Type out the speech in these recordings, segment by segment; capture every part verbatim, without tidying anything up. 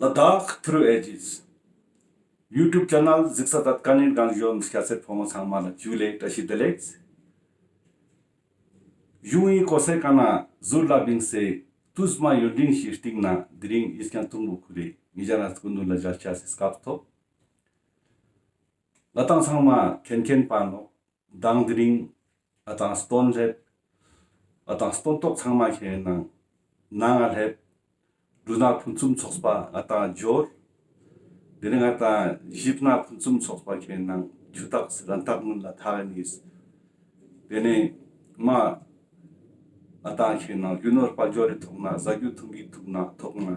ལ་དྭགས་ཐྲུ་ཨེ་ཇིས་ཡུ་ཊུབ་ཆེ་ནལ་གཟིགས་ས་དང་ཀ་ནེ་རྒན་གཞོན་སྐྱ་སེར་ཕོ་མོ་ཚང་མ་ལ་ཇུ་ལེ་བཀྲ་ཤིས་བདེ་ལེགས། གཞུང་ངི་གོ་སའི་ཀ་ནེ་ཟུར་ལ་བིངས་སེ་དུས་མ་ཡུན་རིང་ཞིག་སྟིང་ནེ་དེ་རིང་ཨིས་ཀྱང་ཐུང་བོ་ཁུ་རེ་ངེད་ཅག་ན་སྐུ་མདུན་ལ་མཇལ་ཆ་སི་སྐབས་ཐོབ། ང་དང་ཚང་མ་མཁྱེན་མཁྱེན་པ་ནོག། མདང་དེ་རིང་ང་དང་སྟོན་སླེབས། ང་དང་སྟོན་ཐོག་ཚང་མ་ཁེ་ནང་ནང་ང་སླེབས། འབྲུ་སྣ་ཕུན་སུམ་ཚོགས་པ་ང་དང་འབྱོར། དེ་ནེ་ང་དང་ཞིབ་སྣ་ཕུན་སུམ་ཚོགས་པ་ཁེ་ནང་ཆུ་སྟག་རན་ཐག་ངུན་ལ་ཐག་ནིས། དེ་ནེ་མ་ང་དང་ཁེ་ནང་རྒྱུ་ནོར་དཔལ་འབྱོར་རི་ཐོག་ནེ་ཟ་རྒྱུ་འཐུང་རྒྱུ་ཐོག་ནེ་ཐོག་ནེ་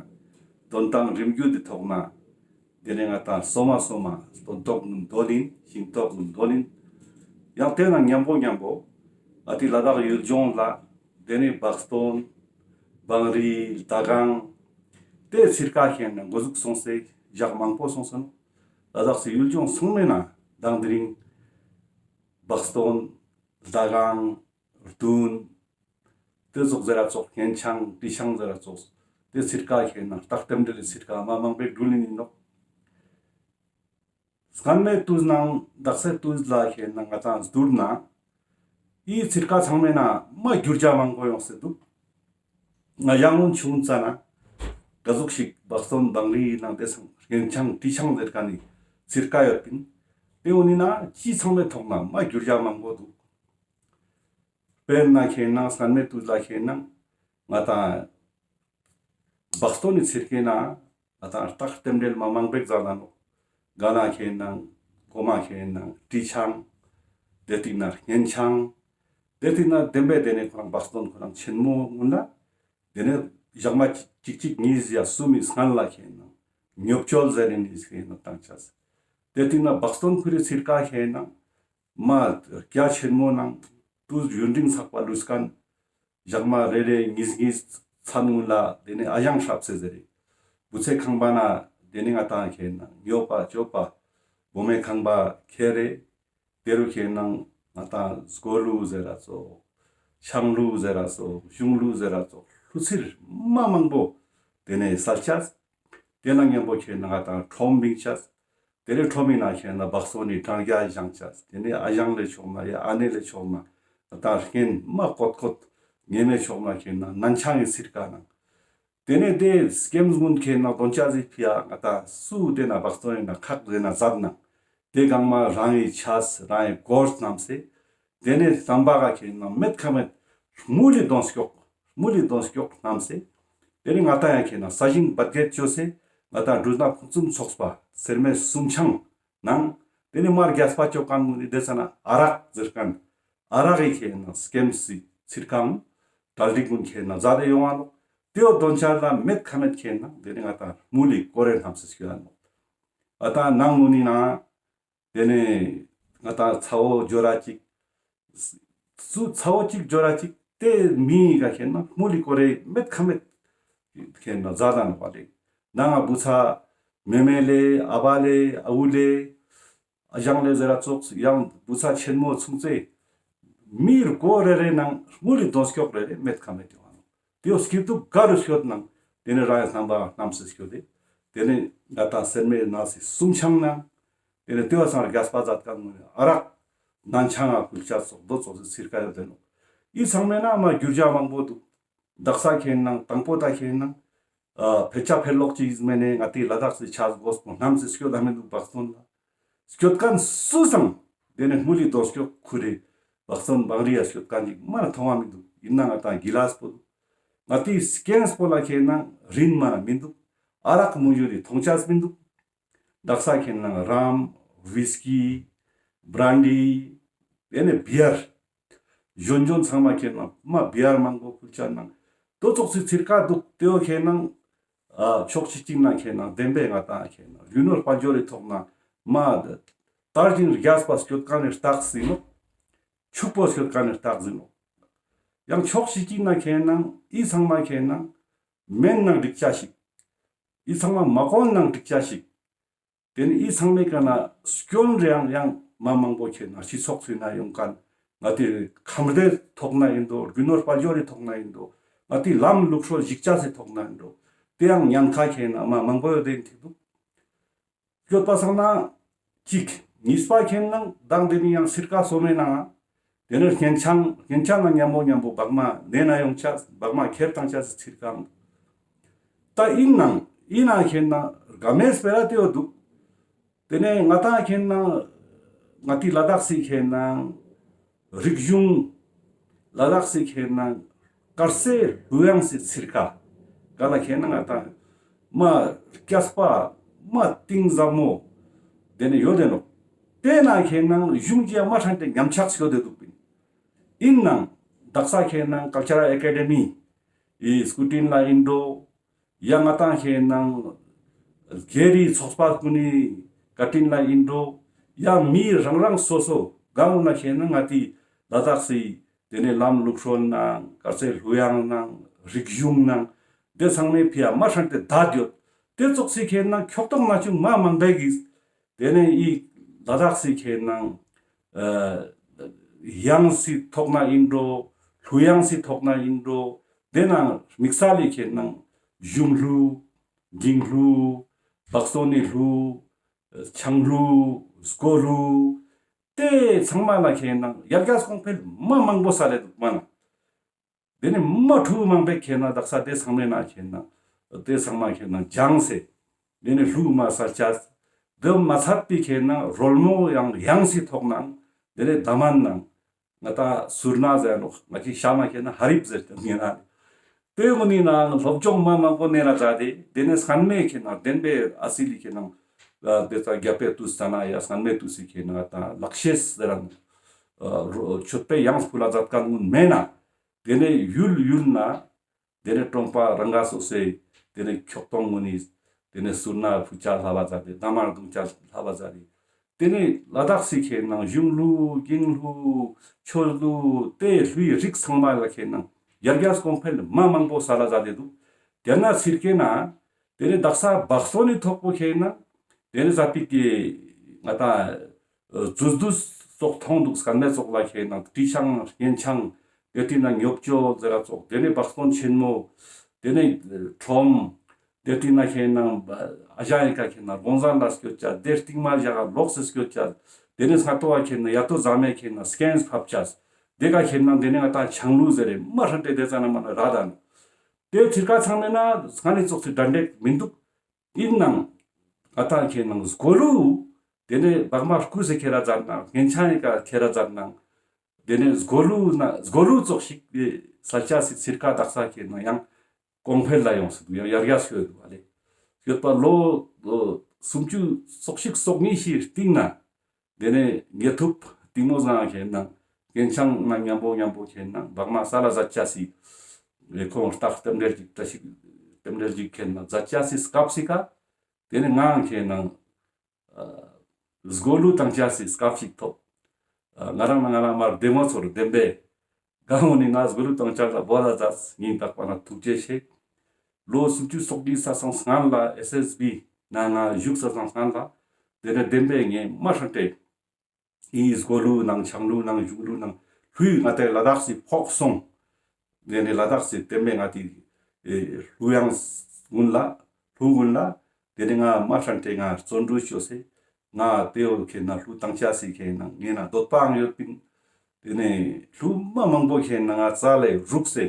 དོན་དང་རིམ་རྒྱུ་དི་ཐོག་ནེ། དེ་ནེ་ང་དང་སོ་མ་སོ་མ་སྟོན་ཐོག་ནུན་དོ་ལིན་ཤིང་ཐོག་ནུན་དོ་ལིན། ཡང་དེ་ནང་མཉམ་པོ་མཉམ་པོ་ཨ་ཏི་ལ་དྭགས་ཡུལ་ལྗོངས་ལ་དེ་ནེ་བག་སྟོན་བང་རི་ཟླ་གང་དེ་ཚིར་ཀ་ཁེ་ནང་གོ་ཟུག་སོང་སེ་ཞག་མང་པོ་སོང་སོང་། ལ་དྭགས་སི་ཡུལ་ལྗོངས་ཚང་མའི་ནང་མདང་དེ་རིང་བག་སྟོན་ཟླ་གང་རྡུན། དེ་ཙོགས་ཟེར་ར་ཙོགས་ཧེན་ཆང་ཏི་ཆང་ཟེར་ར་ཙོགས་དེ་ཚིར་ཀ་ཁེ་ནང་རྟགས་རྟེན་འབྲེལ་ཚིར་ཀ་མ་མང་པོ་འགྲུལ་ལིན་ཨིན་ནོག། སྔན་མའི་དུས་ནང་དག་སའི་དུས་ལ་ཁེ་ནང་ང་དང་བསྡུར་ན་འི་ཚིར་ཀ་ཚང་མའི་ནང་མ་འགྱུར་བ་མང་པོ་ཡོང་སེ་འདུག། ང་ཡང་སྔོན་ཆུང་ཙ་ན་ག་ཟུག་ཞིག་བག་སྟོན་བང་རི་ནང་དེ་སང་ཧེན་ཆང་ཏི་ཆང་ཟེར་ཁན་ནི་ཚིར་ཀ་ཡོད་པིན། དེ་འོ་ནི་ན་ཅི་ཚང་མའི་ཐོག་ནེ་མ་འགྱུར་བ་མང་པོ་འདུག། དཔེར་ན་ཁེ་ནང་སྔན་མའི་དུས་ལ་ཁེ་ནང་ང་དང་བག་སྟོན་ནི་ཚིར་ཀའི་ནང་ང་དང་རྟགས་རྟེན་འབྲེལ་མ་མང་པོ་ཞིག་ཟ་ན་ནོག། ག་ན་ཁེ་ནང་གོ་མ་ཁེ་ནང་ཏི་ཆང་། དེ་སྟིང་ནེ་ཧེན་ཆང་། དེ་སྟིང་ནེ་བདེན་པའི་དེ་ནེ་ཁོ་རང་བག་སྟོན་ཁོ་རང་ཆེན་མོ་ངུན་ལ། དེ་ནེ་ཞག་མ་གཅིག་གཅིག་གཉིས་ཡ་གསུམ་མི་སྔན་ལ་ཁེ་ནང་ཉོབ་ཅོལ་ཟེར་ནི་ཁེ་ནང་བཏང་ཆ་སེ། དེ་སྟིང་ནེ་བག་སྟོན་ཁུ་རི་ཚིར་ཀ་ཁེ་ནང་མ་རྒྱ་ཆེན་མོ་ནང་དུས་ཡུན་རིང་ཚག་པ་ལུས་ཁན། ཞག་མ་རེ་རེ་གཉིས་གཉིས་ཚན་ངུན་ལ་དེ་ནེ་ཨ་ཞང་ཧྲབ་སེ་ཟེར་རེ། བུ་ཚའི་ཁང་པ་ནེ་དེ་ནེ་ང་དང་ཁེ་ནང་ཉོ་པ་ཅོ་པ་བུ་མོའི་ཁང་པ་ཁྱེར་རེ། དེ་རུ་ཁེ་ནང་ང་དང་སྒོ་ལུག་ཟེར་ར་ཙོགས། ཆང་ལུག་ཟེར་ར་ཙོགས། གཞུང་ལུག་ཟེར་ར་ཙོགས། ལུག་ཚིར་མ་མང་པོ་དེ་ནེ་སལ་ཆ། དེ་ནང་མཉམ་པོ་ཁེ་ནང་ང་དང་ཁྲོམ་བིང་ཆ། དེ་ནེ་ཁྲོམ་མི་ནང་ཁེ་ནང་བག་སྟོན་ནི་གྲང་རྒྱ་ཞང་ཆ། དེ་ནེ་ཨ་ཞང་ལེ་ཆོག་ན་ཡ་ཨ་ནེ་ལེ་ཆོག་ན་ང་དང་ཧེན་མ་ཀོད་ཀོད་ཉེ་མེ་ཆོག་ན་ཁེ་ནང་ནན་ཆང་ངི་ཚིར་ཀ་ནང་། དེ་ནེ་དེ་སྐེམ་སྔུན་ཁེ་ནང་དོན་ཆ་ཟིག་ཕི་ཡ་ང་དང་སུ་དེ་ནེ་བག་སྟོན་ཡིན་ན་ཁག་ཟེར་ན་ཟད་ན། དེ་གང་མ་རང་ངི་ཆས་རང་ངི་གོར་སྣམས་སེ། དེ་ནེ་ཟམ་པ་ག་ཁེ་ནང་མེད་ཁ་མེད་དམུལ་ལི་གདོང་སྐྱོགས། དམུལ་ལི་གདོང་སྐྱོགས་སྣམས་སེ། དེ་ནེ་ང་དང་ཡང་ཁེ་ནང་ས་ཞིང་བད་གད་ཅོས་སེ་ང་དང་འབྲུ་སྣ་ཕུན་སུམ་ཚོགས་པ་སེར་མོའི་གསུམ་ཆང་ནང་། དེ་ནེ་མར་རྒྱས་པ་ཅོ་ཁན་ངུན་ནི་དེ་ས་ན་ཨ་རག་ཟེར་ཁན། ཨ་རག་གི་ཁེ་ནང་སྐེམ་སི་ཚིར་ཀའང་གྲ་སྒྲིག་ངུན་ཁེ་ནང་ཟ་དེ་ཡོང་ང་ནོག། དེའོ་དོན་ཆ་ལ་མེད་ཁ་མེད་ཁེ་ནང་དེ་ནེ་ང་དང་དམུལ་ལི་ཀོ་རེ་སྣམས་སེ་སྐྱོད་ཡ་ནོག། ང་དང་ནང་ངུན་ནི་ནང་དེ་ནེ་ང་དང་ཚ་བོ་འབྱོར་ར་ཅིག། སུ་ཚ་བོ་ཅིག་འབྱོར་ར་ཅིག་དེ་མི་ག་ཁེ་ནང་དམུལ་ལི་ཀོ་རེ་མེད་ཁ་མེད་ཁེ་ནང་ཟ་དང་ནོག་པ་ལེ། ནང་ང་བུ་ཚ་མེ་མེ་ལེ་ཨ་བ་ལེ་ཨ་བུ་ལེ་ཨ་ཞང་ལེ་ཟེར་ར་ཙོགས་ཡང་བུ་ཚ་ཆེན་མོ་ཆུང་ཚེ་མི་རུ་ཀོ་རེ་རེ་ནང་དམུལ་ལི་གདོང་སྐྱོགས་རེ་རེ་མེད་ཁ་མེད་དེ་བ་ནོག། དེའོ་སྐྱིད་སྡུག་ག་རུ་སྐྱོད་ནང་དེ་ནེ་རང་ངི་ཟམ་པ་སྣམས་སེ་སྐྱོད་དེ། དེ་ནེ་ང་དང་སེར་མོའི་ནང་སི་གསུམ་ཆང་ནང་། དེ་ནེ་དེ་བ་སང་རྒྱས་པ་ཟ་ཁན་ངུན་ནི་ཨ་རག་ནན་ཆང་ང་ཕུལ་ཆ་སོགས་དོ་ཙོགས་སི་ཚིར་ཀ་ཡོད་དེ་ནོག། འི་ཚང་མའི་ནང་མ་འགྱུར་བ་མང་པོ་འདུག། དག་ས་ཁེ་ནང་དང་པོ་ད་ཁེ་ནང་ཨ་ཕེ་ཆ་ཕེ་ལོག་ཅིག་མེ་ནེ་ང་ཏི་ལ་དྭགས་སི་ཆས་གོས་པོ་སྣམས་སེ་སྐྱོད་ད་མི་འདུག་བག་སྟོན་ལ། སྐྱོད་ཁན་སུ་སང་དེ་ནེ་དམུལ་ལི་གདོང་སྐྱོགས་ཁུ་རེ་བག་སྟོན་བང་རི་ཡ་སྐྱོད་ཁན་ཅིག་མ་ན་མཐོང་བ་མི་འདུག། ཡིན་ན་ང་དང་གི་ལས་པོ་འདུག། ང་ཏི་སྐེམ་པོ་ལ་ཁེ་ནང་རིན་མ་ན་མི་འདུག། ཨ་རག་མུ་ཡུ་རི་མཐོང་ཆས་མི་འདུག། དག་ས་ཁེ་ནང་རམ། ཝིས་ཀི། བྲན་ཌི། དེ་ནེ་བི་ཡར། གཞོན་གཞོན་ཚང་མ་ཁེ་ནང་མ་བི་ཡར་མང་པོ་ཕུལ་ཆ་ནང་དོ་ཙོགས་སི་ཚིར་ཀ་འདུག། དེའོ་ཁེ་ནང་ཨ་ཕྱོགས་གཅིག་གཅིག་ན་ཁེ་ནང་བདེན་པའི་ང་དང་ཁེ་ནང་རྒྱུ་ནོར་དཔལ་འབྱོར་རི་ཐོག་ན་མ་དར་ཞིང་རྒྱས་པ་སྐྱོད་ཁན་ནི་རྟགས་ཨིན་ནོག། ཕྱུག་པོ་སྐྱོད་ཁན་ནི་རྟགས་ཨིན་ནོག། ཡང་ཕྱོགས་གཅིག་གཅིག་ན་ཁེ་ནང་འི་ཚང་མ་ཁེ་ནང་མེན་ནང་འགྲིག་ཆ་ཞིག། འི་ཚང་མ་མ་གོན་ནང་འགྲིག་ཆ་ཞིག། དེ་ནེ་འི་ཚང་མའི་ཀ་ནེ་སྐྱོན་རེའང་ཡང་མ་མང་པོ་ཁེ་ནང་སྤྱི་ཚོགས་སི་ནང་ཡོང་ཁན་ང་ཏི་ཁམས་བདེ་ཐོག་ན་ཨིན་དོ། རྒྱུ་ནོར་དཔལ་འབྱོར་རི་ཐོག་ན་ཨིན་དོ། ང་ཏི་ལམ་ལུགས་སྲོལ་ཞིག་ཆ་སི་ཐོག་ན་ཨིན་དོ། དེ་ཡང་ཉེན་ཁ་ཁེ་ན་མ་མང་པོ་ཡོད་དེ་ཐིག་འདུག། སྐྱོད་པ་སང་ན་གཅིག། གཉིས་པ་ཁེ་ན་མདང་དེ་ནི་ཡང་སིར་ཀ་སོ་མེ་ན་དེ་ནི་སྙན་ཆང་སྙན་ཆང་ན་མཉམ་པོ་མཉམ་པོ་བག་མ་ནེ་ན་ཡོང་ཆ་བག་མ་ཁྱེར་བཏང་ཆ་སི་སིར་ཀ་འདུག། ད་ཨིན་ནང་ཨིན་ན་ཁེ་ན་ག་མེ་སྤེ་ར་དེ་ཡོད་འདུག། དེ་ནས་ང་ཏང་ཁེ་ན་ང་ཏི་ལ་དྭགས་སི་ཁེ་ན་རིག་གཞུང་། ལ་དྭགས་སི་ཁེ་ན་དཀར་ཟས་ལྷོད་ཡངས་སི་སིར་ཀ། ག་ལ་ཁེ་ན་ང་ཏང་མ་རྒྱས་པ་མ་གཏིང་ཟབ་མོ་དེ་ནས་ཡོད་དེ་ནོག། དེ་ན་ཁེ་ན་གཞུང་གི་ཡང་མ་ཧྲན་ཏེ་ཉམས་ཆག་ཡོད་དེ་འདུག་པིན། ཨིན་ནང་དག་ས་ཁེ་ན་ཀལ་ཅར་ཨེ་ཀེ་ཌེ་མི་ཡི་སྐུ་དྲིན་ལ་ཨིན་འགྲོ། ཡང་ང་ཏང་ཁེ་ན་སྒེར་རི་ཚོགས་པ་ཀུན་ནི་བཀའ་དྲིན་ལ་ཨིན་འགྲོ། ཡང་མི་རང་རང་སོ་སོ་གང་ན་ཁེ་ན་ང་ཏི་ལ་དྭགས་སི་དེ་ནས་ལམ་ལུགས་སྲོལ་ནང་དཀར་ཟས་ལྷོད་ཡངས་ནང་རིག་གཞུང་ནང་དེ་ཚང་མའི་ཕི་ཡ་མ་ཧྲན་ཏེ་དད་ཡོད། དེ་ཙོགས་སི་ཁེ་ན་ཁྱོག་ཐོག་ན་ཆུང་མ་མང་པོ་གིས་དེ་ནས་ཨི་ལ་དྭགས་སི་ཁེ་ན་ཡངས་སི་ཐོག་ན་ཨིན་འགྲོ། ལྷོད་ཡངས་སི་ཐོག་ན་ཨིན་འགྲོ། དེ་ནང་དམིགས་བསལ་ལི་ཁེ་ན་གཞུང་ལྷོད། འགྱིང་ལྷོད། བག་སྟོན་ནི་ལྷོད། ཆང་ལྷོད། སྒོ་ལྷོད། དེ་ཚང་མ་ལ་ཁེ་ན་ཡར་རྒྱས་གོང་འཕེལ་མ་མང་པོ་སལ་ལེ་འདུག་མ་ན། དེ་ནས་མ་ཕྲུ་གུ་མང་པོ་ཁེ་ན་དག་ས་དེ་ཚང་མའི་ན་ཁེ་ན་དེ་ཚང་མ་ཁེ་ན་སྦྱངས་སེ་དེ་ནས་ལྷོད་མ་སལ་ཆ། དེ་མ་ཚད་པའི་ཁེ་ན་རོལ་མོ་ཡང་ཡངས་སི་ཐོག་ནང་དེ་ནས་དམ་མན་ནང་ང་ཏང་སུར་ན་ཟེར་ནོག། ང་ཅི་ཤ་མ་ཁེ་ན་ཧ་རིབ་ཟེར་ཏེ་ངེ་ན། དེ་གུན་ནི་ནང་སློབ་སྦྱོང་མ་མང་པོ་ནེ་ན་ཛད་དེ་དེ་ནས་སྔན་མའི་ཁེ་ན་དེན་པའི་ཨ་སི་ལི་ཁེ་ན་དེ་ཚ་རྒྱ་པའི་དུས་ཙ་ན་ཡ་སྔན་མའི་དུས་སི་ཁེ་ན་ང་ཏང་ལག་ཤེས་ཟེར་རང་མཆོད་པའི་ཡང་ཕུལ་ལ་ཛད་ཁན་གུན་མེད་ན། དེ་ནས་ཡུལ་ཡུལ་ན་དེ་ནས་གྲོང་པ་རང་ག་སོ་སོའི་དེ་ནས་ཁྱོག་ཐོང་གུན་ནི་དེ་ནས་སུར་ན་ཕུ་ཆ་ལྷ་བ་ཛད་དེ་དམ་མན་རྡུང་ཆ་ལྷ་བ་ཛད་དེ། དེ་ནས་ལ་དྭགས་སི་ཁེ་ན་གཞུང་ལྷོད་འགྱིང་ལྷོད་ཆོས་ལྷོད་དེ་ལྷོད་རིགས་ཚང་མ་ལ་ཁེ་ན་ཡར་རྒྱས་གོང་འཕེལ་མ་མང་པོ་སལ་ལ་ཛད་དེ་འདུག། དེ་ན་སིར་ཀེ་ན་དེ་ནས་དག་ས་བག་སྟོན་ནི་ཐོག་པོ་ཁེ་ན་དེ་ནས་ཛད་པི་ཀེ་ང་ཏང་ཨ་ཛུས་ཛུས་ཙོགས་ཐོང་འདུག། སྐར་མའི་ཙོགས་ལ་ཁེ་ན་དྲི་ཆང་སྙན་ཆང་དེ་ཏི་ན་ཉོབ་ཅོ་ཟེར་ར་ཙོགས། དེ་ནས་བག་སྟོན་ཆེན་མོ། དེ་ནས་ཁྲོམ། དེ་ཏི་ན་ཁེ་ན་ཨ་ཞང་ཡི་ཀ་ཁེ་ན་དགོང་ཟ་ལ་སྐྱོད་ཆ། དེ་སྟིང་མ་ཞག་ལོགས་སེ་སྐྱོད་ཆ། དེ་ནས་སྔ་ཏོ་བ་ཁེ་ན་ཡ་ཏོ་ཟ་མེ་ཁེ་ན་སྐེན་ཕབ་ཆ། དེ་ཀ་ཁེ་ན་དེ་ནས་ང་ཏང་ཆང་ལྷོད་ཟེར་རེ་མ་ཧྲན་ཏེ་དེ་ཙ་ན་མ་ན་ར་དང་། དེ་ཚིར་ཀ་ཚང་མེ་ན་སྔ་ནི་ཙོགས་སི་དྲན་འདྲེ་མི་འདུག། ཨིན་ནང་ང་ཏང་ཁེ་ན་སྒོ་ལྷོད་དེ་ནས་བག་མ་རྐུས་སེ་ཁྱེར་ར་ཛད་ནང་སྙན་ཆང་ཡི་ཀ་ཁྱེར་ར་ཛད་ནང་དེ་ནས་སྒོ་ལྷོད་ན་སྒོ་ལྷོད་ཙོགས་ཤིག་སལ་ཆ་སི་སིར་ཀ་དག་ས་ཁེ་ན་ཡང་གོང་འཕེལ་ལ་ཡོངས་སེ་འདུག། ཡང་ཡར་རྒྱས་སོང་འདུག་པ་ལེ། ཡོད་པ་ལོ་ལོ་སུམ་ཅུ་སོ་གཅིག་སོ་གཉིས་ཤིག་སྟིང་ན་དེ་ནས་ངེ་ཐུབ་གཏིང་མོ་ཟང་ཁེ་ན་སྙན་ཆང་ན་མཉམ་པོ་མཉམ་པོ་ཁེ་ན་བག་མ་སལ་ལ་ཛད་ཆ་སི་ལེ་ཁོང་རྟགས་རྟེན་འབྲེལ་ཅིག་བཀྲ་ཤིས་རྟེན་འབྲེལ་ཅིག་ཁེ་ན་ཛད་ཆ་སི་སྐབས་སི་ཀ་དེ་ནས་ང་ཁེ་ན་སྒོ་ལྷོད་བཏང་ཆ་སི་སྐབས་ཤིག་ཐོབ། ང་རང་ན་ང་རང་མར་བདེ་མོ་ཚོར་བདེན་པས། གང་འོ་ནི་ང་སྒོ་ལྷོད་བཏང་ཆ་ལ་བོ་ལ་ཛད་ཉིན་རྟག་པ་ན་ཐུགས་རྗེ་ཆེ། ལོ་སུམ་ཅུ་སོ་གཉིས་ས་སང་སྔན་ལ་ཨེས་ཨེས་བི་ནང་ང་ཞུགས་ས་སང་སྔན་ལ་དེ་ནས་བདེན་པས་ངས་མ་ཧྲན་ཏེ་ཨི་སྒོ་ལྷོད་ནང་ཆང་ལྷོད་ནང་གཞུང་ལྷོད་ནང་ལྷོད་ང་ཏེ་ལ་དྭགས་སི་ཕོག་སོང་། དེ་ནས་ལ་དྭགས་སི་བདེན་པས་ང་ཏི་ལྷོད་ཡངས་གུན་ལ་ལྷོད་གུན་ལ་དེ་ནས་ང་མ་ཧྲན་ཏེ་ང་བརྩོན་འགྲུས་ཅོས་སེ་ང་དེ་བོ་ཁེ་ན་ལྷོད་བཏང་ཆ་སི་ཁེ་ན་ངེ་ན་འདོད་པའང་ཡོད་པིན། དེ་ནས་ལྷོད་མ་མང་པོ་ཁེ་ན་ང་རྩ་ལས་རུག་སེ་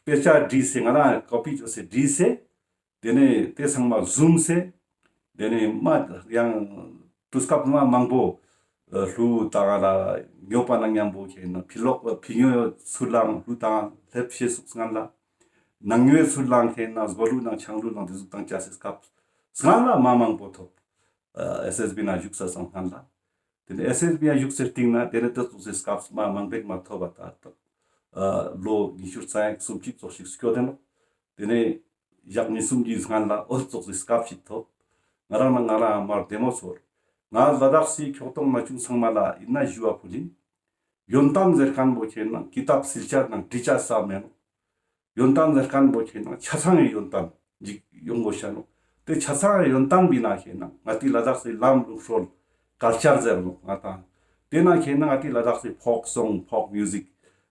དཔེ་ཆ་བྲིས་སེ་ང་རང་ཀོ་པི་ཅོས་སེ་བྲིས་སེ། དེ་ནས་དེ་ཚང་མ་བཟུམ་སེ། དེ་ནས་མ་ཡང་དུས་སྐབས་མ་མང་པོ་ལྷོད་བཏང་ལ་ཉོ་པ་ན་མཉམ་པོ་ཁེ་ན་ཕི་ལོག་ཕི་ཉོ་ཚུར་ལའང་ལྷོད་བཏང་ལེབ་ཤེས་སུག་སྔན་ལ། ནང་ཉོ་ཚུར་ལའང་ཁེ་ན་སྒོ་ལྷོད་ནང་ཆང་ལྷོད་ནང་དེ་ཟུག་བཏང་ཆ་སི་སྐབས་སྔན་ལ་མ་མང་པོ་ཐོབ། ཨེས་ཨེས་བི་ན་ཞུགས་ས་སང་སྔན་ལ། དེ་ནས་ཨེས་ཨེས་བི་ཡང་ཞུགས་སེ་སྟིང་ན་དེ་ནས་དེ་ཙོགས་སི་སྐབས་མ་མང་པོ་མ་ཐོབ་པ་ད་ལོ་ཉི་ཤུ་རྩ་ཡག་སུམ་ཅུ་ཙོགས་ཤིག་སྐྱོད་དེ་ནོག། དེ་ནས་ཞག་ཉིས་སུམ་ཅུའི་སྔན་ལ་འོ་ཙོགས་སི་སྐབས་ཤིག་ཐོབ། ང་རང་ན་ང་རང་མར་བདེ་མོ་ཚོར། ང་ལ་དྭགས་སི་ཁྱོག་ཐོང་ན་ཆུང་ཚང་མ་ལ་ཨིན་ན་ཞུ་བ་ཕུལ་ཨིན། ཡོན་ཏན་ཟེར་ཁན་བོ་ཁེ་ན་ཀི་ཏབ་སིལ་ཆ་ནང་བྲི་ཆ་ས་མེན་ནོག། ཡོན་ཏན་ཟེར་ཁན་བོ་ཁེ་ན་ཆ་ཚང་གི་ཡོན་ཏན་ཅིག་ཡོང་དགོས་ཤ་ནོག། དེ་ཆ་ཚང་གི་ཡོན་ཏན་བི་ན་ཁེ་ན་ང་ཏི་ལ་དྭགས་སི་ལམ་ལུགས་སྲོལ་ཀལ་ཅར་ཟེར་ནོག་ང་ཏང་། དེ་ན་ཁེ་ན་ང་ཏི་ལ་དྭགས་སི་ཕོག་སོང་ཕོག་མིའུ་ཟིག།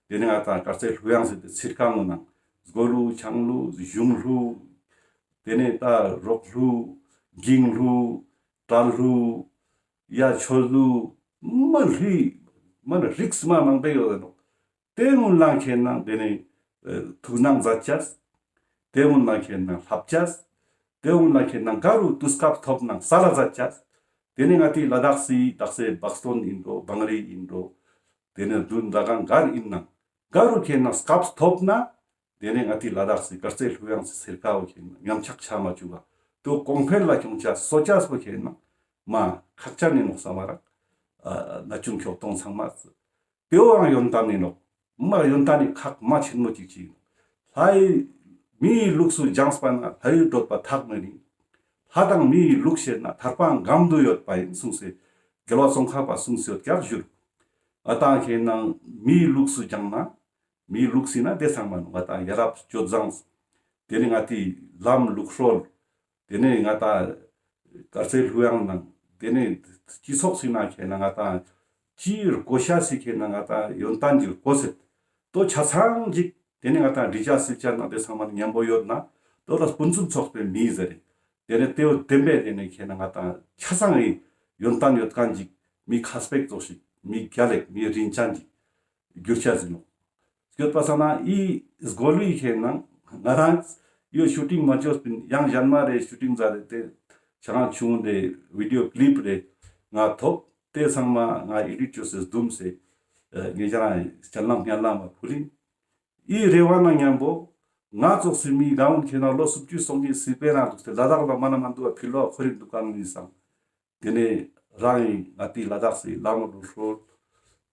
དེ་ནས་ང་ཏང་དཀར་ཟས་ལྷོད་ཡངས་ཟེར་ཏེ་ཚིར་ཁང་ངོ་ནང་སྒོ་ལྷོད་ཆང་ལྷོད་གཞུང་ལྷོད་ ཏེ་ནེ་ད་རོག་ལྷུ་གིང་ལྷུ་བྲལ་ལྷུ་ཡ་ཆོས་ལྷུ་མ་ལྷུ་མ་ན་རིགས་མ་མང་པོ་ཡོད་ནོག། ཏེ་གུན་ལ་ཁེན་ན་ཏེ་ནེ་ཐུགས་སྣང་ཛད་ཅས། ཏེ་གུན་ལ་ཁེན་ན་ལྷབ་ཅས། ཏེ་གུན་ལ་ཁེན་ན་ག་རུ་དུས་སྐབས་ཐོབ་ན་སལ་ལ་ཛད་ཅས། ཏེ་ནེ་ང་ཏི་ལ་དྭགས་སི་དག་ས་བག་སྟོན་ཨིན་འགྲོ་བང་རི་ཨིན་འགྲོ། ཏེ་ནེ་དུན་ད་གང་གར་ཨིན་ན་ག་རུ་ཁེན་ན་སྐབས་ཐོབ་ན་ཏེ་ནེ་ང་ཏི་ལ་དྭགས་སི་དཀར་རྩེ་ལྷོད་ཡངས་སི་སེར་ཀ་བོ་ཁེན་ན་ཉམས་ཆག་ཆ་མ་ཅུག་པ་ཏེ་གོང་འཕེལ་ལ་ཁྱོང་ཅས་སོ་ཅས་པོ་ཁེན་ན་མ་ཁག་ཅན་ཨིན་ནོག་སམ་མ་རག། ཨ་ན་ཆུང་ཁྱོག་ཐོང་ཚང་མ་ཏེ་བོའང་ཡོན་ཏན་ཨིན་ནོག། མ་ཡོན་ཏན་ནི་ཁག་མ་ཆེན་མོ་ཅིག་ཅིག་ཨིན་ནོག། ལྷའི་མིའི་ལུགས་སུ་སྦྱངས་པ་ན་ལྷའི་བགྲོད་པ་ཐག་མི་རིང་། ལྷ་དང་མིའི་ལུགས་ཤེས་ན་ཐར་པའང་སྒམ་དུ་ཡོད་པ་ཡིན་གསུངས་སེ་རྒྱལ་བ་ཙོང་ཁ་པ་གསུངས་སེ་ཡོད་ཀྱག་ཞུ། ང་ཏང་ཁེན་ན་མིའི་ལུགས་སུ་སྦྱངས་ན་མིའི་ལུགས་ཟེར་ན་ཏེ་ཚང་མ་ནོག། ང་ཏང་ཡ་རབས་སྤྱོད་བཟང་ཏེ་ནེ་ང་ཏི་ལམ་ལུགས་སྲོལ། ཏེ་ནེ་ང་ཏང་དཀར་རྩེ་ལྷོད་ཡངས་ནང་ཏེ་ནེ་སྤྱི་ཚོགས་སི་ནང་ཁེན་ན་ང་ཏང་ཅི་རུ་གོ་ཤ་སི་ཁེན་ན་ང་ཏང་ཡོན་ཏན་གྱི་གོ་སེ་ཏོ་ཆ་ཚང་ཅིག་ཏེ་ནེ་ང་ཏང་འདྲི་ཅས་སིལ་ཅས་ནང་ཏེ་ཚང་མ་ཉམ་པོ་ཡོད་ན་ཏོ་ལ་ཕུན་སུམ་ཚོགས་པའི་མི་ཟེར་རེ། ཏེ་ནེ་ཏེ་བོ་བདེན་པའི་ཏེ་ནེ་ཁེན་ན་ང་ཏང་ཆ་ཚང་ངི་ཡོན་ཏན་ཡོད་ཁན་ཅིག་མི་ཁ་སྤེག་ཙོགས་ཤིག་མི་རྒྱལ་ལེགས་མི་རིན་ཅན་ཅིག་གྱུར་ཅས་ཨིན་ནོག། སྐྱོད་པ་ས་ན་འི་སྒོ་ལུའི་ཁེན་ན་ང་རང་ཡོ་ཤུ་ཊིང་མ་ཅོས་པིན་ཡང་ཞན་མ་རེ་ཤུ་ཊིང་ཛད་དེ་ཏེ་ཆ་ང་ཆུང་དེ་བི་ཌི་ཡོ་ཀླིབ་རེ་ང་ཐོབ། ཏེ་ཚང་མ་ང་ཨེ་ཌིཊ་ཅོས་སེ་རྡུམས་སེ་ཨ་ངེ་ཅ་རང་སྤྱན་ལམ་སྙན་ལམ་མ་ཕུལ་ཨིན། འི་རེ་བ་ན་ཉམ་པོ་ང་ཙོགས་སི་མི་ག་བོ་ཁེན་ན་ལོ་སུམ་ཅུ་སོ་གཉིས་སི་པེ་ན་དུག་སྟེ་ལ་དྭགས་ལ་མ་ན་མ་དུག་པ་ཕི་ལོག་ཁོ་རིག་དུག་ག་ནི་སང་། ཏེ་ནེ་རང་ངི་ང་ཏི་ལ་དྭགས་སི་ལམ་ལུགས་སྲོལ།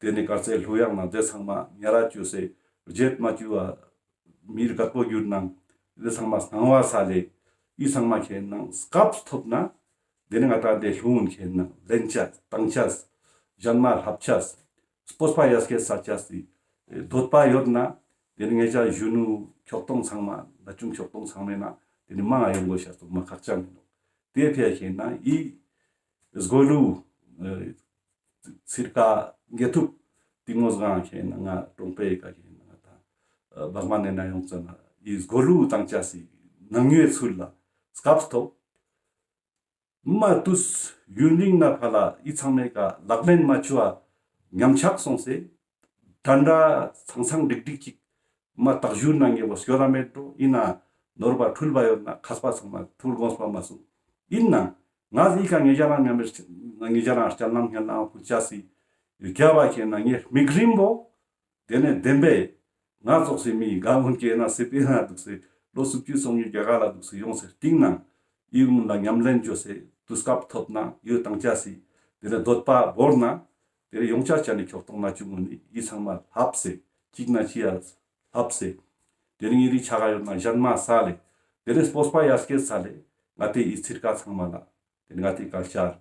ཏེ་ནེ་དཀར་རྩེ་ལྷོད་ཡངས་ནང་ཏེ་ཚང་མ་ཉ་ར་ཅོས་སེ་རྗེད་མ་ཅུག་པ་མི་རྒད་པོ་གྱུར་ནང་ཏེ་ཚང་མ་སྣང་བ་སལ་ལེ། འི་ཚང་མ་ཁེན་ན་སྐབས་ཐོབ་ན་ཏེ་ནེ་ང་ཏང་ཏེ་ལྷུན་ཁེན་ན་ལེན་ཅས་ཏང་ཅས་ཞན་མ་ལྷབ་ཅས་སྤོབས་པ་ཡར་སྐྱེད་ས་ཅས་སི་འདོད་པ་ཡོད་ན་ཏེ་ནེ་ངེ་ཅ་གཞོན་ནུ་ཁྱོག་ཐོང་ཚང་མ་ན་ཆུང་ཁྱོག་ཐོང་ཚང་མེ་ན་ཏེ་ནེ་མང་ང་ཡོང་དགོས་ཤ་ཏོ་མ་ཁག་ཅན་ཨིན་ནོག། ཏེ་ཕི་ཡ་ཁེན་ན་འི་སྒོ་ལུ་ཨ་ཚིར་ཀ་ངེ་ཐུབ་ཏིང་མོ་སྒང་ཁེན་ན་ང་གྲོང་པའི་ཀ་ཁེན་ན་ང་ཏང་ཨ་བག་མ་ནེ་ན་ཡོང་ཙ་ན་འི་སྒོ་ལུ་ཏང་ཅས་སི་ནང་ངེ་ཚུལ་ལ་སྐབས་ཐོབ། མ་ཏུས་ཡུན་རིང་ན་ཕ་ལ་འི་ཚང་མེ་ཀ་ལག་ལེན་མ་ཅུ་བ་ཉམ་ཆག་སོང་སེ། དྲན་དྲ་ཚང་ཚང་འགྲིག་འགྲིག་ཅིག་མ་ཏག་ཞུར་ན་ངེ་བོ་སྐྱོ་ར་མེད་འགྲོ། ཨིན་ན་ནོར་བ་འཁྲུལ་བ་ཡོད་ན་མཁས་པ་ཚང་མ་ཐུགས་དགོངས་པ་མ་སོང་། ཨིན་ན་ང་ཟིག་ག་ངེ་ཅ་རང་ཉམ་མེར་ངེ་ཅ་རང་སྤྱན་ལམ་སྙན་ལམ་ཕུལ་ཅས་སི་རྒྱབ་བ་ཁེན་ན་ངེ་མིག་རིམ་པོ། ཏེ་ནེ་བདེན་པའི་ང་ཙོགས་སི་མི་ག་བོ་ཁེན་ན་སི་པེ་ན་དུག་སེ་ལོ་སུམ་ཅུ་སོ་གཉིས་རྒྱ་གར་ལ་དུག་སེ་ཡོང་སེ་སྟིང་ན་འི་གུན་ལ་ཉམས་ལེན་ཅོས་སེ་དུས་སྐབས་ཐོབ་ན་ཡོད་ཏང་ཅས་སི་ཏེ་ནེ་འདོད་པ་བོར་ན་ཏེ་ནེ་ཡོང་ཅས་ཅ་ནི་ཁྱོག་ཐོང་ན་ཆུང་ངུན་ནི་འི་ཚང་མ་ལྷབ་སེ་ཅིག་ན་ཅི་ཡ་ལྷབ་སེ་ཏེ་ནེ་ངེ་རི་ཆ་ག་ཡོད་ན་ཞན་མ་སལ་ལེ་ཏེ་ནེ་སྤོབས་པ་ཡར་སྐྱེད་སལ་ལེ་ང་ཏི་འི་ཚིར་ཀ་ཚང་མ་ལ། ཏེ་ནེ་ང་ཏི་ཀལ་ཅར།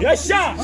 よっしゃ。 よっしゃ。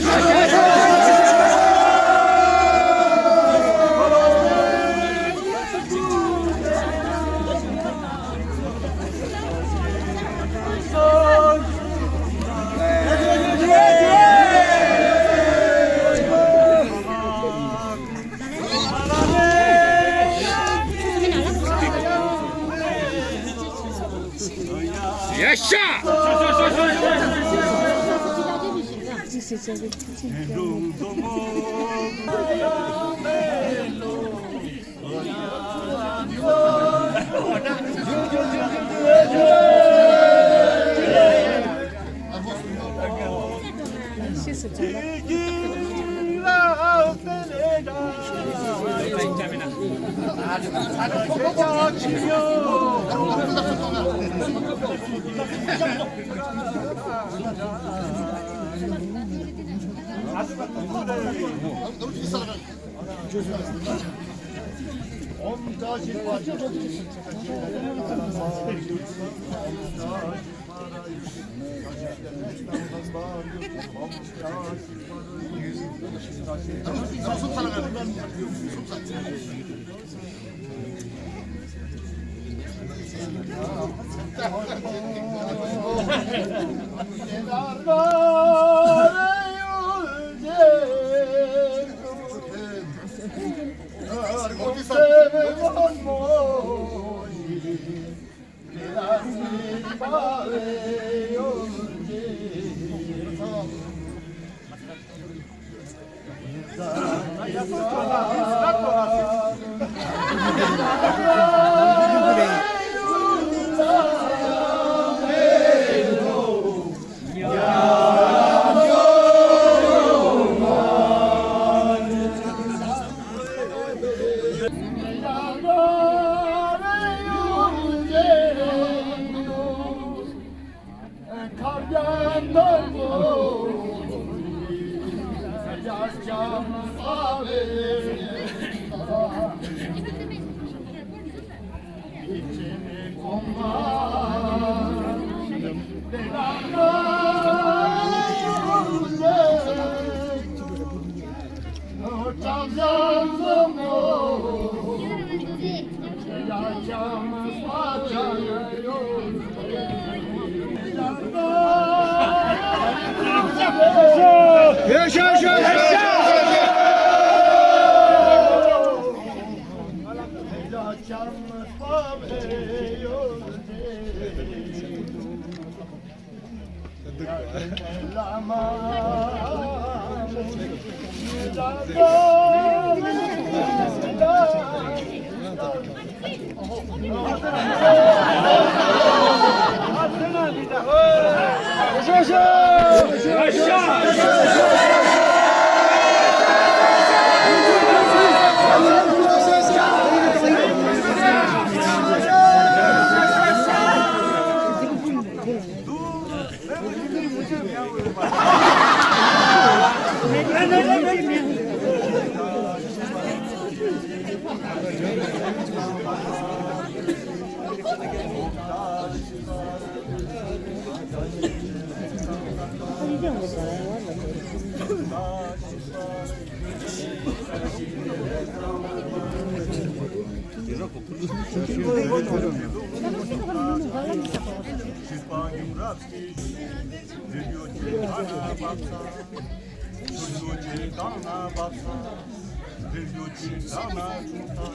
ཆེར་གྱུར་ཅིག་བྱ་ན་ཆུང་ས།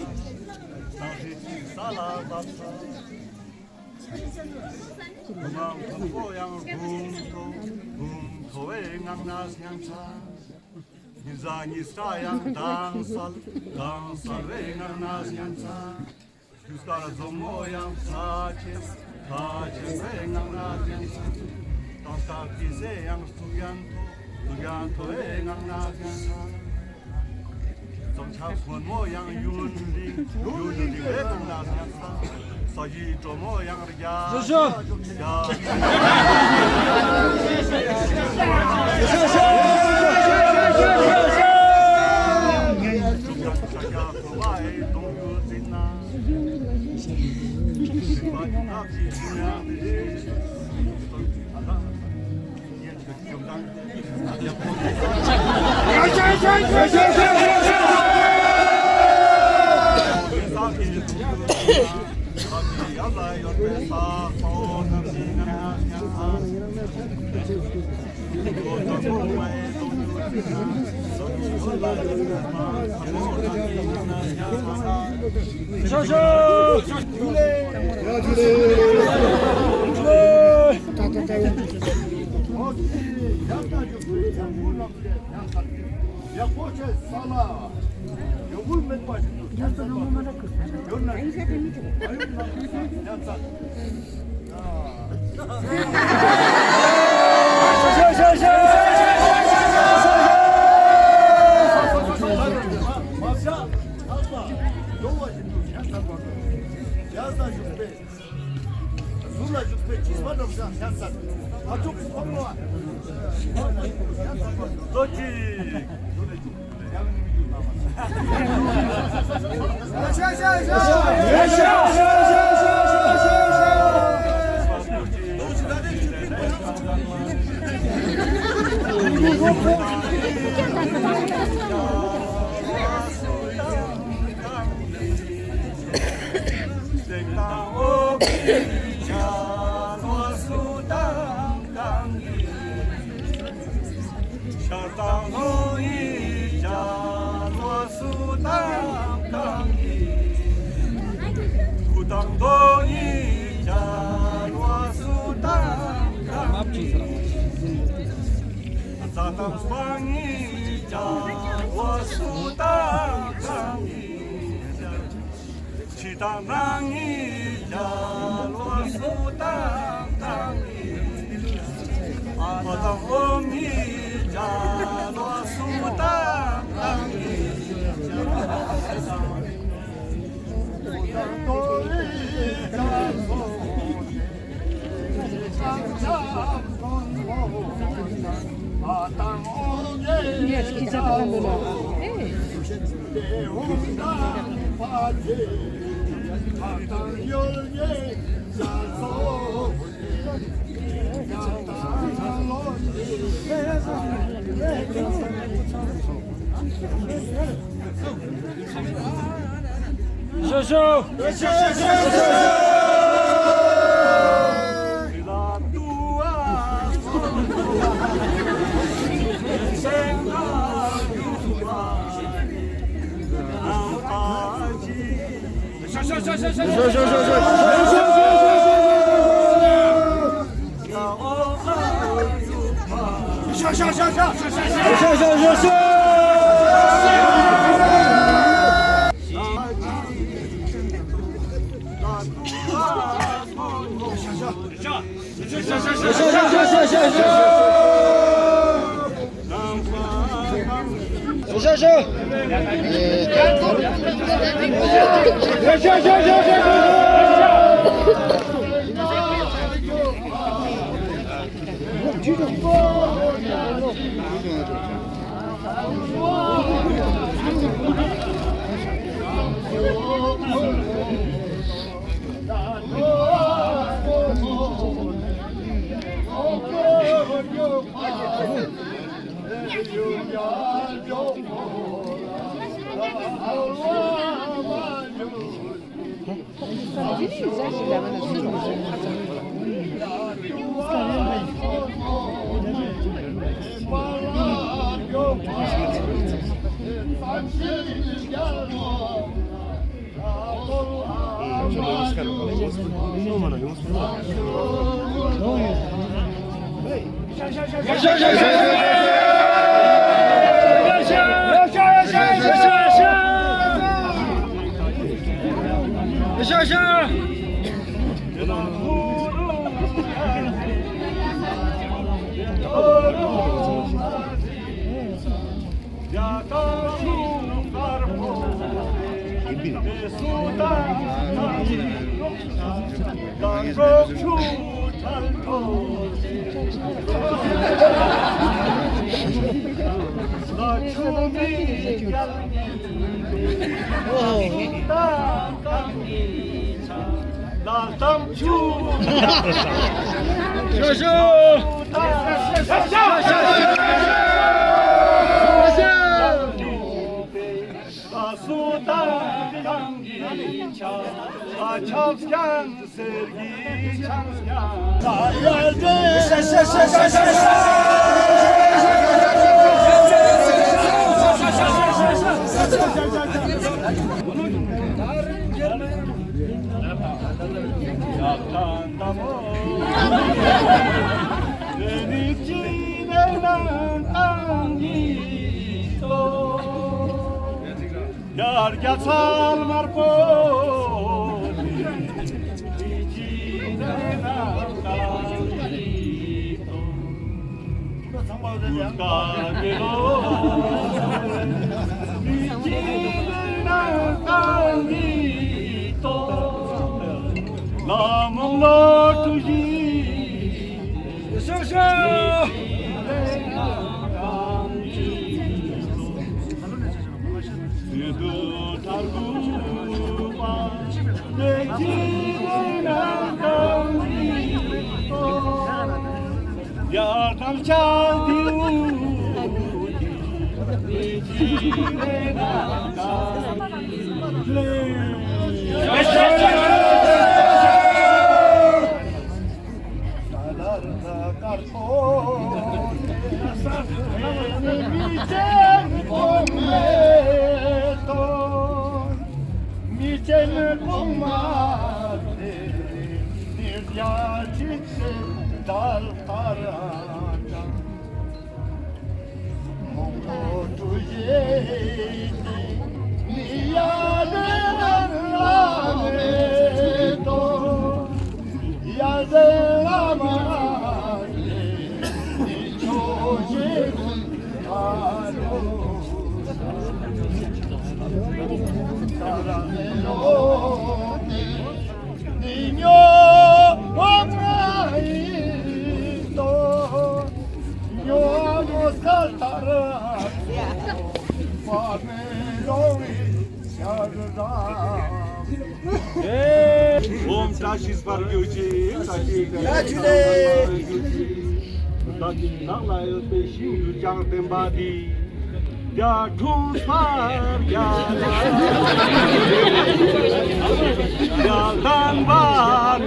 སྣང་ཤས་ཅིག་ས་ལ་བབས་ས། བུམ་པ་མཐོན་པོ་ཡང་བུམ་མཐོ། བུམ་མཐོ་བའི་ངང་ན་སྙན་ཆ། ཉི་ཟ་ཉི་སྐྲ་ཡང་དྭངས་གསལ། དྭངས་གསལ་བའི་ངང་ན་སྙན་ཆ། ཆུ་སྐར་འཛོམས་མོ་ཡང་ཐག་ཆེན། ཐག་ཆེན་བའི་ངང་ན་སྙན་ཆ། དྭངས་སྐར་ཏི་སེ་ཡང་གཙུག་རྒྱན་མཐོ། གཙུག་རྒྱན་མཐོ་བའི་ངང་ན་སྙན་ཆ། གཙང་ཆབ་སྔོན་མོ་ཡང་ཡུན་རིང་། ཡུན་རིང་བའི་ངང་ན་སྙན་ཆ། ས་གཞི་དྲོན་མོ་ཡང་རྒྱ། རྒྱ། ཡག་པོ་བྱས་ས་ལ། ཡོང་གི་མེད་པ་ཞིག་ཏུ་ཡོད་ན་ཡོད་ན་ཡང་ཚ། ཟུར་ལ་བཞུགས་པའི་སྐྱེས་པ་རྣམས་ཀྱང་ཤ་ཚ། ཨ་ཐུག་ཁོ་མོ། ལོ་གཅིག་ཤར་དང་ལྷོ་ཡི་ཆ་ལོ་སུ་དང་གང་གི། སྐུ་དང་མདོག་ཡི་ཆ་ལོ་སུ་དང་གང་གི། རྩ་དང་སྤང་ཡི་ཆ་ལོ་སུ་དང་གང་གི། ཕྱི་དང་ནང་ཡི་ཆ་ལོ་སུ་དང་གང་གི། ཨ་དང་ཨོ་མི་ཆ་ལོ་སུ་དང་གང་གི། ཤོ་ཤོ། ཨོཾ་བཀྲ་ཤིས་པར་གྱུར་ཅིག་བཀྲ་ཤིས་པར་གྱུར་ཅིག་བདག་གི་ནང་ལ་ཡོད་པའི་ཤིང་ཡུལ་ཀྱང་བསྟན་པ་འདི། རྒྱ་ཁྲུང་ཕར་རྒྱ་ལ། རྒྱ་དམ་པ་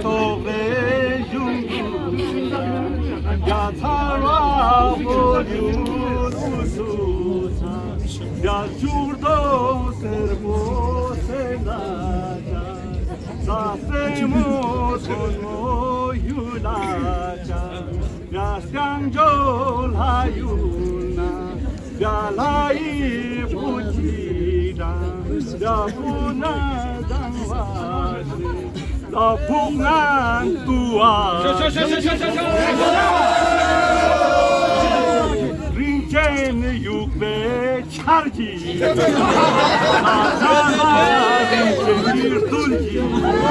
ཐོག་རེ་གཞུང་དུ། རྒྱ་ཚ་བ་བོ་ཡུལ་དུ་སུ་ཚ། རྒྱ་ཆུར་དོ་སེར་པོ་སེ་ན་ཅ། རྒྱ་སེ་མོ་ཐོན་མོ་ཡུལ་ལ་ཅ། རྒྱ་སྐྱང་ཇོ་ལྷ་ཡུལ་ན། རྒྱ་ལྷ་ཡི་བུ་ཅི་དང་། རྒྱ་བུ་ན་དང་བ་ལ་ཕུག་ངན་ཏུ་བ། རིན་ཆེན་ཡུག་པའི་ཆར་གྱིས། རིན་ཆེན་ཡུག་པའི་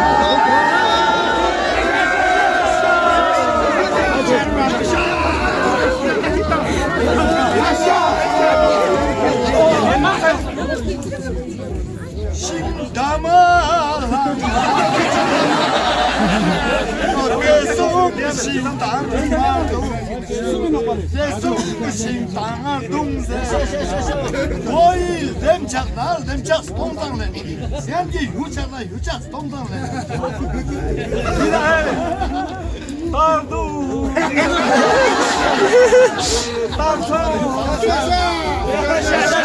ཆར་གྱིས། ཤིང་འདམ་མ་ལ། ནོར་བུ་སོགས་ཤིང་དང་མ་དུང་། ཟས་སུ་ཤིང་དང་དུང་ཟེར། ཨོ་ཡི་ལྡེམ་ཆགས་ན་ལྡེམ་ཆགས་སྟོང་དང་ལེན། ཡན་གྱི་ཡུ་ཆགས་ན་ཡུ་ཆགས་སྟོང་དང་ལེན། ཏར་དུ། ཏར་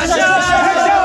ཚང་།